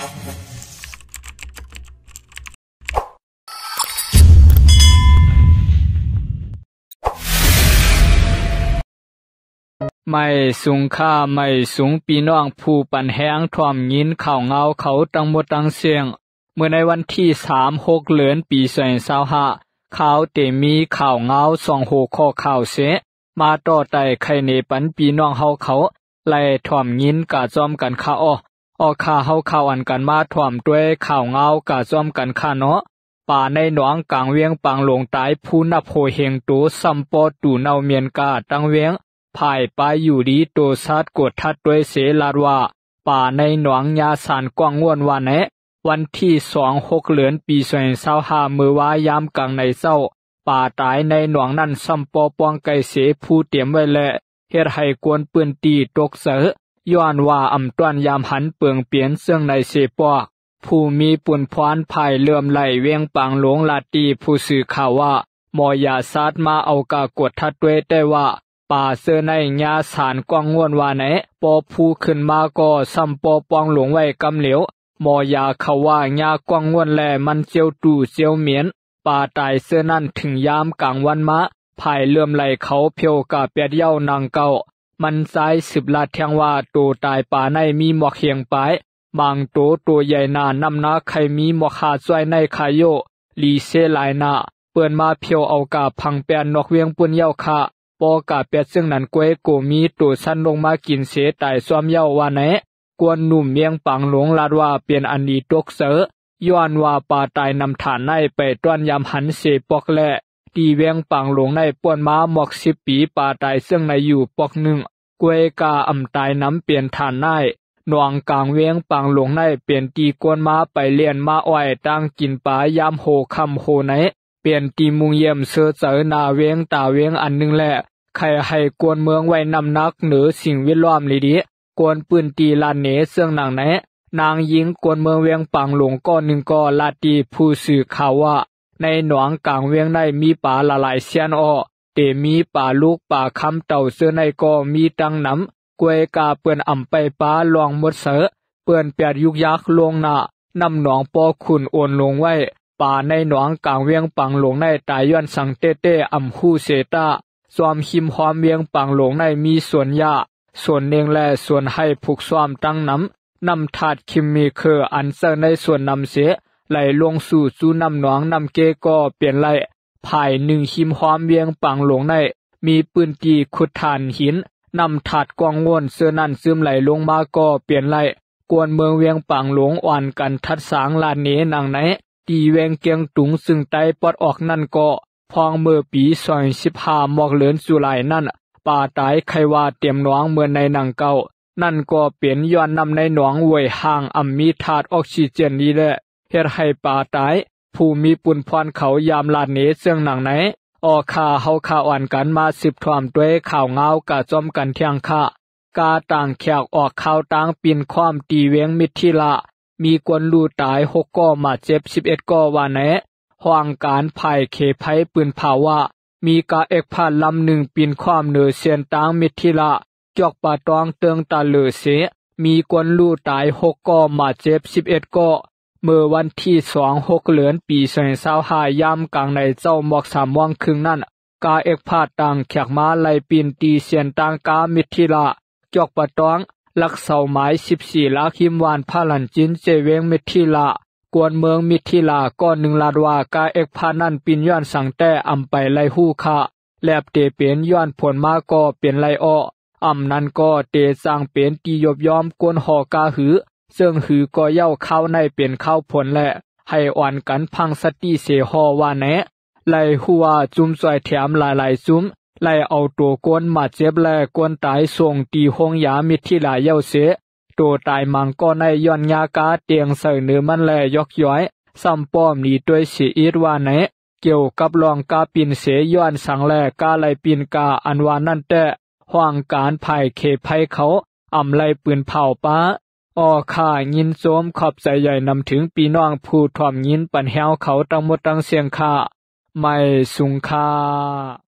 ໄໝສູງຄ່າ, ໄໝສູງພີ່ນ້ອງຜູ້ປັນແຮງ ຖ້ອມຍິນຂ່າວງາວເຂົາທັງໝົດທັງເຊິ່ງ. ເມື່ອໃນວັນທີສາມ ຫົກເດືອນ ປີສອງພັນຊາວຫ້າ ຂ່າວເຕມີຂ່າວງາວສອງຫົວຂໍ້ຂ່າວເສ ມາຕໍ່ໄຕ່ໄຂເນປັນພີ່ນ້ອງເຮົາເຂົາ ແລະ ຖ້ອມຍິນກະຈອມກັນຄ່າ. ອໍ ອອກຄ່າເຮົາຂ່າວອັນກັນມາຖ້ອມດ້ວຍຂ່າວງາວກະຈອມກັນຄ່າເນາະ. ປາໃນໜອງກາງວຽງປາງຫຼວງຕາຍພູນັບໂຫເຮງໂຕ ຊ້ຳປໍຕູເນົ່າມຽນກາຕັ້ງວຽງ ພາຍປາຍຢູ່ດີໂຕຊາດກວດທັດດ້ວຍເສ ລາດວ່າ ປາໃນໜອງຍາສານກ້ອງງວນວ່າແນ. ວັນທີສອງ ຫົກເດືອນ ປີສອງພັນຊາວຫ້າ ມື້ວາຍາມກາງໃນເຊົ້າ ປາຕາຍໃນໜອງນັ້ນຊ້ຳປໍປ່ອງໄກ່ເສພູຕຽມໄວ້ແລະ ເຮັດໃຫ້ຄົນພື້ນທີ່ຕົກໃຈ ຍ້ອນວ່າອຳຕ້ອນຢາມຫັນເປິງເປັນເຊິ່ງໃນເສປອກ. ຜູ້ມີປຸນພອນພາຍເຫຼື້ອມໄຫຼວຽງປາງຫຼວງລາດຕີຜູ້ສື່ຂ່າວວ່າ ໝໍຢາຊາດມາເອົາກາກວດທັດດ້ວຍແຕ່ວ່າ ປາເຊີ້ໃນຍາສານກ້ອງງວນວ່າແນ ປໍພູຂຶ້ນມາກໍຊ້ຳປໍປ່ອງລົງໄວ້ກຳຫຼຽວ. ໝໍຢາເຂົາວ່າຍາກ້ອງງວນແລະມັນເຊວຕູເຊວໝຽນ ປາຕາຍເຊີ້ນັ້ນ ເຖິງຍາມກາງວັນມາ ພາຍເຫຼື້ອມໄຫຼເຂົາເພວກະແປດເຍົານາງເກົ່າ. ມັນຊາຍສືບລາດແທງວ່າ ໂຕຕາຍປາໃນມີໝວກຮຽງປາຍ ບາງໂຕໂຕໃຫຍ່ໜາ ນ້ຳໜັກໄຄມີໝວກຫ້າຮ້ອຍໃນຄາໂຍ ລີເຊຫຼາຍໜາ ເປີ້ນມາເພວເອົາກາພັງແປດນອກວຽງປຸ້ນເຍົາຄ່າ. ປໍກາແປດເຊິ່ງນັ້ນ ກວຍໂກມີໂຕຊັ້ນລົງມາກິນເສຕາຍຊ້ອມເຍົາວ່າແນ. ກວນໜຸ່ມວຽງປາງຫຼວງລາດວ່າເປັນອັນດີຕົກໃຈ ຍ້ອນວ່າປາຕາຍນຳຖານໃນໄປຕ້ອນຢາມຫັນເສປອກແລະ ທີ່ວຽງປາງຫຼວງໃນປ່ອນມາໝວກສິບປີ ປາຕາຍເຊິ່ງໃນຢູ່ປອກໜຶ່ງ ກວຍກາອຳຕາຍນຳເປັນຖານໃນ. ໜອງກາງວຽງປາງຫຼວງໃນເປັນທີ່ຄົນມາໄປເລ່ນມາອ້ອຍ ຕ່າງກິນປາຍາມໂຫຄ່ຳໂຫໃນ ເປັນທີ່ມຸ່ງຢ້ຽມເຊີເຈີໜ້າວຽງຕາວຽງອັນໜຶ່ງແລະ ໄຄໃຫ້ຄົນເມືອງໄວ້ນ້ຳໜັກເໜືອສິ່ງແວດລ້ອມດີໆ. ຄົນພື້ນທີ່ລາດເນເຊິ່ງນາງແນ ນາງຍິງຄົນເມືອງວຽງປາງຫຼວງກໍໜຶ່ງກໍລາດຕີຜູ້ສື່ຂ່າວວ່າ ໃນໜອງກາງວຽງໃນມີປາຫຼາຍໆຊຽນອໍ ເຕມີປາລູກປາຄຳເຕົ່າເຊີ້ໃນກໍມີຕັ້ງນຳ ກວຍກາເປີ້ນອຳໄປປາລ່ອງໝົດໃສ ເປີ້ນແປດຍຸກຍັກລົງໜ້າ ນ້ຳໜອງປໍຂຸ່ນໂອນລົງໄວ້. ປາໃນໜອງກາງວຽງປາງຫຼວງໃນຕາຍຍ້ອນສັງເຕເຕ ອຳຮູ້ເສຕາ ຊອມຮິມຮອມວຽງປາງຫຼວງໃນມີສວນຢາ ສວນເນັ່ງ ແລະ ສວນໄຮ່ຜູກຊ້ອມຕັ້ງນຳ. ນ້ຳທາດເຄມີເຄີ ອັນໃຊ້ໃນສວນນຳເສ ໄຫຼລົງສູ່ຈຸນ້ຳໜອງນ້ຳເກກໍເປັນໄລ່. ພາຍໜຶ່ງຮິມຮອມວຽງປາງຫຼວງໃນ ມີພື້ນທີ່ຂຸດຖ່ານຫີນ ນ້ຳທາດກ້ອງງວນເຊີ້ນັ້ນຊຶມໄຫຼລົງມາກໍເປັນໄລ່. ກວນເມືອງວຽງປາງຫຼວງອ່ອນກັນທັດສາງລາດເນນາງໃນ ທີ່ແວງກຽງຕຸງ ຊຶ່ງໃຕ້ປອດອອກນັ້ນກໍ ພອງເມື່ອປີສອງພັນສິບຫ້າ ໝອກເດືອນຈຸລາຍນັ້ນ ປາຕາຍໄຄວ່າເຕັມໜອງເໝືອນໃນນາງເກົ່າ. ນັ້ນກໍເປັນຍ້ອນນ້ຳໃນໜອງຫວຍຫ່າງ ອຳມີທາດອອກຊີເຈນດີແລະ ເຮັດໃຫ້ປາຕາຍ. ຜູ້ມີປຸນພອນເຂົາຢາມລາດເນເຊິ່ງນາງໃນ. ອອກຄ່າເຮົາຂ້າອ່ອນກັນມາສືບຖ້ອມດ້ວຍຂ່າວງາວກະຈອມກັນທ່ຽງຄ່າ. ກາຕ່າງແຂກອອກຂ່າວຕ່າງປິ່ນຄວາມທີ່ວຽງມິດທິລາ ມີຄົນລູຕາຍຫົກກໍ ບາດເຈັບສິບເອັດກໍວ່າແນ. ຫ້ອງການພາຍເຂໄພປືນເຜົາວ່າ ມີກາເອກພາດລຳໜຶ່ງປິ່ນຄວາມເໜືອເສັ້ນທາງມິດທິລາ ຈອກປາຕອງເຕີງຕາເຫຼີເສ ມີຄົນລູຕາຍຫົກກໍ ບາດເຈັບສິບເອັດກໍ. ເມື່ອວັນທີສອງ ຫົກເດືອນ ປີສອງພັນຊາວຫ້າ ຍາມກາງໃນເຊົ້າໝອກສາມໂມງເຄິ່ງນັ້ນ ກາເອກພາດຕ່າງແຂກມາໄລ່ປິ່ນທີ່ເສັ້ນທາງກາມິດທິລາ ຈອກປະຕອງ ຫຼັກເສົາໝາຍສິບສີ່ຫຼັກ ຮິມວານພາລັນຈິນ ເຈເວງມິດທິລາ. ກວນເມືອງມິດທິລາກໍໜຶ່ງລາດວ່າ ກາເອກພາດນັ້ນປິ່ນຍ້ອນສັງແຕ່ອຳໄປໄລ່ຮູ້ຂ້າ ແລບເຕເປັນຍ້ອນຜົນມາກໍເປັນໄລ່ອໍ. ອຳນັ້ນກໍເຕສ້າງເປັນທີ່ຍົບຍ້ອມກົນຫໍກາຫື ເຊິ່ງຫືກໍເຍົາຄາວໃນເປັນຄາວຜົນແລະ ໃຫ້ອ່ອນກັນພັງສະຕິເສຫໍວ່າແນ. ໄລ່ຮູ້ວ່າຈຸ້ມຊ່ອຍແຖມຫຼາຍໆຈຸ້ມ ໄລ່ເອົາໂຕຄົນບາດເຈັບແລະຄົນຕາຍສົ່ງທີ່ໂຮງຢາມິດທິລາເຍົາເສ ໂຕຕາຍມັງກໍໃນຍ້ອນຍາກາຕຽງໃສ່ເນື້ອມັນແລະຢອກຢອຍ ຊ້ຳປ້ອມໜີໂຕຍເສອີກວ່າແນ. ກ່ຽວກັບລອງກາປິ່ນເສຍ້ອນສັງແລກາໄລ່ປິ່ນກາອັນວ່ານັ້ນແຕ່ ຫ້ອງການພາຍເຂໄພເຂົາອຳໄລ່ປືນເຜົາປາ. ອອກຄ່າຍິນຊົມຂອບໃຈໃຫຍ່ນຳເຖິງພີ່ນ້ອງຜູ້ຖ້ອມຍິນປັນແຮງເຂົາທັງໝົດທັງເຊິ່ງຄ່າ. ໄໝສູງຄ່າ.